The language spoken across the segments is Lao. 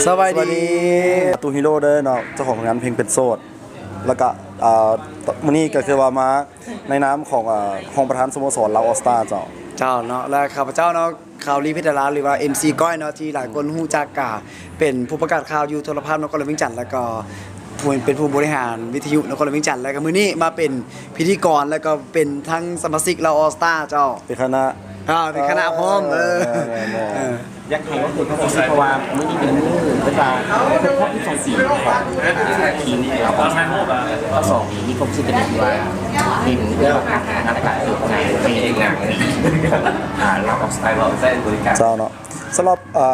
ສະບາຍດີ ສະບາຍດີ ຕູ້ຮີໂຣເດີເນາະ ເຈົ້າຂອງຜົນງານເພງເປັນໂສດ ແລ້ວກະ ເອີ ມື້ນີ້ກະຄືວ່າມາໃນນາມຂອງ ເອີ ຮອງປະທານສະໂມສອນລາວອໍສຕາເຈົ້າ. ເຈົ້າເນາະ ແລະ ຂ້າພະເຈົ້າເນາະ ຂ່າວລີ ເພັດດາລາ ຫຼືວ່າ ເອັມຊີ ກ້ອຍເນາະ ທີ່ຫຼາຍຄົນຮູ້ຈັກກະເປັນຜູ້ປະກາດຂ່າວຢູ່ໂທລະພາບນະຄອນຫຼວງວຽງຈັນ ແລ້ວກໍຜູ້ເປັນຜູ້ບໍລິຫານວິທະຍຸນະຄອນຫຼວງວຽງຈັນ ແລ້ວກໍມື້ນີ້ມາເປັນພິທີກອນ ແລ້ວກໍເປັນທັງສະມາຊິກລາວອໍສຕາເຈົ້າ. ເປັນຄະນະ ອ່າ ເປັນຄະນະພ້ອມ ເອີ ເອີ ເອີ ເອີ ຢາກໃຫ້ເວົ້າເຖິງຄວາມຮູ້ສຶກ ເພາະວ່າມື້ນີ້ເປັນມື້ທີ່ວ່າຄົບຮອບສິບສອງປີຂອງທີມລາວອໍສຕາ ທັງສອງນີ້ມີຄວາມຮູ້ສຶກຈັ່ງໃດ ທີ່ວ່າເປັນເລື່ອງຂອງນັກການເຕີບໃຫຍ່ໃນລາວອໍສຕາ. ເຈົ້າເນາະ ສຳລັບ ເອີ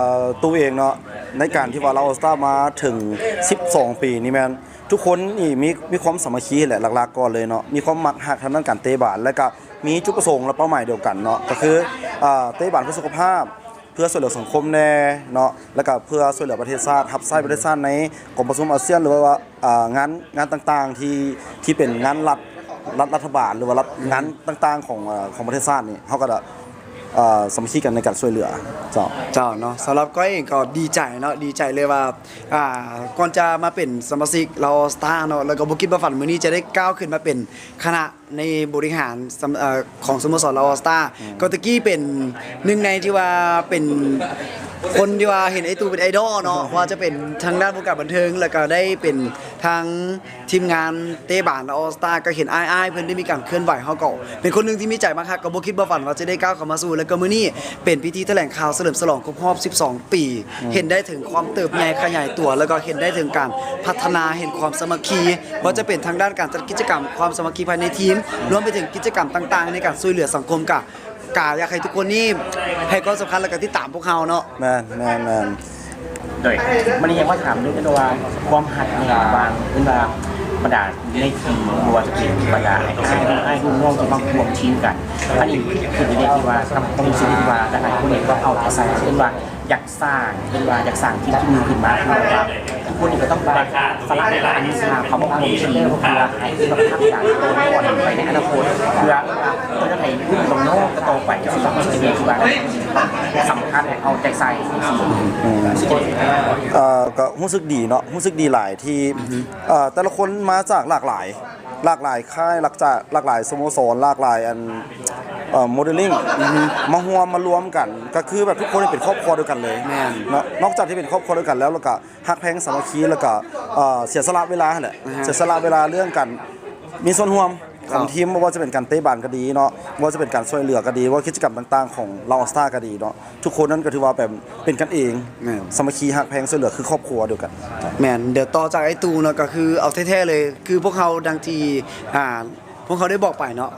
ຕູ້ເອງເນາະ ໃນການທີ່ວ່າລາວອໍສຕາມາເຖິງສິບສອງປີນີ້ແມ່ນ ທຸກຄົນນີ້ມີ ມີຄວາມສາມັກຄີແຫຼະ ຫຼັກໆກ່ອນເລີຍເນາະ ມີຄວາມມັກຮັກທາງດ້ານການເຕະບານ ແລະກະມີຈຸດປະສົງ ແລະເປົ້າໝາຍດຽວກັນເນາະ ກະຄື ເອີ ເຕະບານເພື່ອສຸຂະພາບ ເພື່ອຊ່ວຍເຫຼືອສັງຄົມແດ່ເນາະ ແລ້ວກະເພື່ອຊ່ວຍເຫຼືອປະເທດຊາດ ຮັບໃຊ້ປະເທດຊາດໃນກອງປະຊຸມອາຊຽນ ຫຼືວ່າ ອ່າ ງານ ງານຕ່າງໆ ທີ່ ທີ່ເປັນງານລັດ ລັດ ລັດຖະບານ ຫຼືວ່າລັດ ງານຕ່າງໆຂອງ ເອີ ຂອງປະເທດຊາດນີ້ ເຮົາກະ ເອີ ສາມັກຄີກັນໃນການຊ່ວຍເຫຼືອເຈົ້າ. ເຈົ້າເນາະ ສຳລັບກ້ອຍເອງກໍດີໃຈເນາະ ດີໃຈເລີຍວ່າ ອ່າ ກ່ອນຈະມາເປັນສະມາຊິກລາວອໍສຕາເນາະ ແລ້ວກໍບໍ່ຄິດບໍ່ຝັນມື້ນີ້ຈະໄດ້ກ້າວຂຶ້ນມາເປັນຄະນະ ໃນບໍລິຫານສຳ ເອີ ຂອງສະໂມສອນລາວອໍສຕາ ອືມ ກໍຕະກີ້ເປັນໜຶ່ງໃນທີ່ວ່າເປັນຄົນທີ່ວ່າເຫັນໄອ້ຕູ້ເປັນໄອດອລເນາະ ວ່າຈະເປັນທາງດ້ານວົງການບັນເທີງ ແລ້ວກໍໄດ້ເປັນທາງທີມງານເຕະບານລາວອໍສຕາ ກໍເຫັນອ້າຍໆເພິ່ນໄດ້ມີການເຄື່ອນໄຫວ ເຮົາກໍເປັນຄົນໜຶ່ງທີ່ມີໃຈມັກຮັກ ກໍບໍ່ຄິດບໍ່ຝັນວ່າຈະໄດ້ກ້າວເຂົ້າມາສູ່ ແລ້ວກໍມື້ນີ້ເປັນພິທີຖະແຫຼງຂ່າວສະເຫຼີມສະຫຼອງຄົບຮອບສິບສອງປີ ອືມ ເຫັນໄດ້ເຖິງຄວາມເຕີບໃຫຍ່ຂະຫຍາຍຕົວ ແລ້ວກໍເຫັນໄດ້ເຖິງການພັດທະນາ ເຫັນຄວາມສາມັກຄີ ບໍ່ວ່າຈະເປັນທາງດ້ານການຈັດກິດຈະກຳ ຄວາມສາມັກຄີພາຍໃນທີມ ລວມໄປເຖິງກິດຈະກຳຕ່າງໆ ໃນການຊ່ວຍເຫຼືອສັງຄົມ ກະ ກະຢາກໃຫ້ທຸກຄົນນີ້ໃຫ້ຄວາມສຳຄັນ ແລ້ວກະຕິດຕາມພວກເຮົາເນາະ. ແມ່ນ ແມ່ນ ແມ່ນ. ໂດຍ ມື້ນີ້ຢາກມາຖາມເລື່ອງທີ່ວ່າຄວາມຮັກໃນລະຫວ່າງ ເອີ້ນວ່າບັນດາໃນທີມ ບໍ່ວ່າຈະເປັນບັນດາອ້າຍລຸ້ນນ້ອງທີ່ມາຮ່ວມທີມກັນ ອັນນີ້ເປັນເລື່ອງທີ່ວ່າຄວາມຮູ້ສຶກທີ່ວ່າຫຼາຍໆຄົນເອງກໍເອົາໃຈໃສ່ ເອີ້ນວ່າ ຢາກສ້າງ ເອີ້ນວ່າຢາກສ້າງທີມທີມໜຶ່ງຂຶ້ນມາ ຄືວ່າທຸກຄົນນີ້ກໍຕ້ອງໄດ້ສະຫຼະເວລາອັນໜຶ່ງມາເຂົ້າມາຮ່ວມທີມ ເພື່ອໃຫ້ເປັນພັກການຕໍ່ຍອດໄປໃນອະນາຄົດ ເພື່ອເພື່ອໃຫ້ລຸ້ນນ້ອງໆຕໍ່ໄປ ຈະສາມາດເປັນທີ່ວ່າສຳຄັນ ເອົາໃຈໃສ່ ອືມ ເອີ ກໍຮູ້ສຶກດີເນາະ ຮູ້ສຶກດີຫຼາຍທີ່ ອືຮຶ ເອີ ແຕ່ລະຄົນມາຈາກຫຼາກຫຼາຍ ຫຼາກຫຼາຍຄ້າຍ ຫຼາກຈາກ ຫຼາກຫຼາຍສະໂມສອນ ຫຼາກຫຼາຍອັນ ເອີ ໂມເດລລິ້ງ ອືຮຶ ມາຮ່ວມມາລວມກັນ ກໍຄືແບບທຸກຄົນເປັນຄອບຄົວດຽວກັນເລີຍ ແມ່ນ ເນາະ ນອກຈາກທີ່ເປັນຄອບຄົວດຽວກັນແລ້ວ ແລ້ວກໍຮັກແພງສາມັກຄີ ແລ້ວກໍ ເອີ ເສຍສະຫຼະເວລາຫັ້ນແຫຼະ ເສຍສະຫຼະເວລາເລື່ອງການມີສ່ວນຮ່ວມຂອງທີມ ບໍ່ວ່າຈະເປັນການເຕະບານກໍດີເນາະ ບໍ່ວ່າຈະເປັນການຊ່ວຍເຫຼືອກໍດີ ວ່າກິດຈະກຳຕ່າງໆຂອງລາວອໍສຕາກໍດີເນາະ ທຸກຄົນນັ້ນກໍຖືວ່າແບບເປັນກັນເອງ ແມ່ນ ສາມັກຄີຮັກແພງຊ່ວຍເຫຼືອຄືຄອບຄົວດຽວກັນ. ແມ່ນ ດຽວຕໍ່ຈາກອ້າຍຕູ້ເນາະ ກໍຄືເອົາແທ້ໆເລີຍ ຄືພວກເຮົາດັ່ງທີ່ ອ່າ ພວກເຮົາໄດ້ບອກໄປເນາະ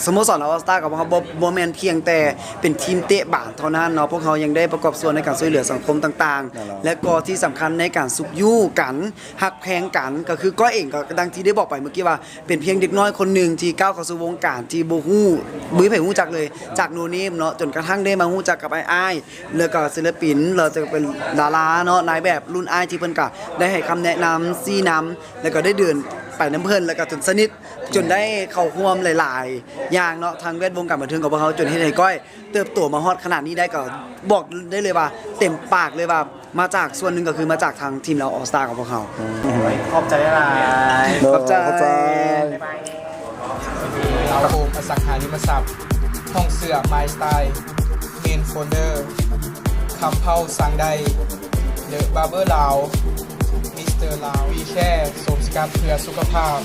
ສະໂມສອນລາວອໍສຕາກັບພວກເຮົາບໍ່ ບໍ່ແມ່ນພຽງແຕ່ເປັນທີມເຕະບານເທົ່ານັ້ນເນາະ ພວກເຮົາຍັງໄດ້ປະກອບສ່ວນໃນການຊ່ວຍເຫຼືອສັງຄົມຕ່າງໆ ແລະກໍທີ່ສຳຄັນໃນການຊຸກຍູ້ກັນ ຮັກແພງກັນ ກໍຄືກ້ອຍເອງກໍດັ່ງທີ່ໄດ້ບອກໄປເມື່ອກີ້ວ່າ ເປັນພຽງເດັກນ້ອຍຄົນໜຶ່ງທີ່ກ້າວເຂົ້າສູ່ວົງການທີ່ບໍ່ຮູ້ ບໍ່ມີໃຜຮູ້ຈັກເລີຍ ຈາກໂນເນມເນາະ ຈົນກະທັ້ງໄດ້ມາຮູ້ຈັກກັບອ້າຍໆ ແລ້ວກໍສິນລະປິນ ແລ້ວຈະເປັນດາລາເນາະ ນາຍແບບລຸ້ນອ້າຍ ທີ່ເພິ່ນກະໄດ້ໃຫ້ຄຳແນະນຳຊີ້ນຳ ແລ້ວກໍໄດ້ເດີນໄປນຳເພິ່ນ ແລ້ວກໍຈົນສະໜິດ ຈົນໄດ້ເຂົ້າຮ່ວມຫຼາຍໆຢ່າງເນາະ ທາງແວດວົງການບັນເທີງຂອງພວກເຮົາ ຈົນເຮັດໃຫ້ກ້ອຍເຕີບໂຕມາຮອດຂະໜາດນີ້ໄດ້ ກໍບອກໄດ້ເລີຍວ່າເຕັມປາກເລີຍວ່າ ມາຈາກສ່ວນໜຶ່ງກໍຄືມາຈາກທາງທີມລາວອໍສຕາຂອງພວກເຮົາ. ຂອບໃຈຫຼາຍ. ໂດຍ ຂອບໃຈ ຂອບໃຈ. ລາວໂຮມ ອະສັງຫາລິມະຊັບ ຫ້ອງເສື້ອ My Style, Men Folder, ຄຳເພົາ ສັ່ງໄດ້, The Barber ລາວ, Mister ລາວ, We Care ໂສມສະກັດເພື່ອສຸຂະພາບ.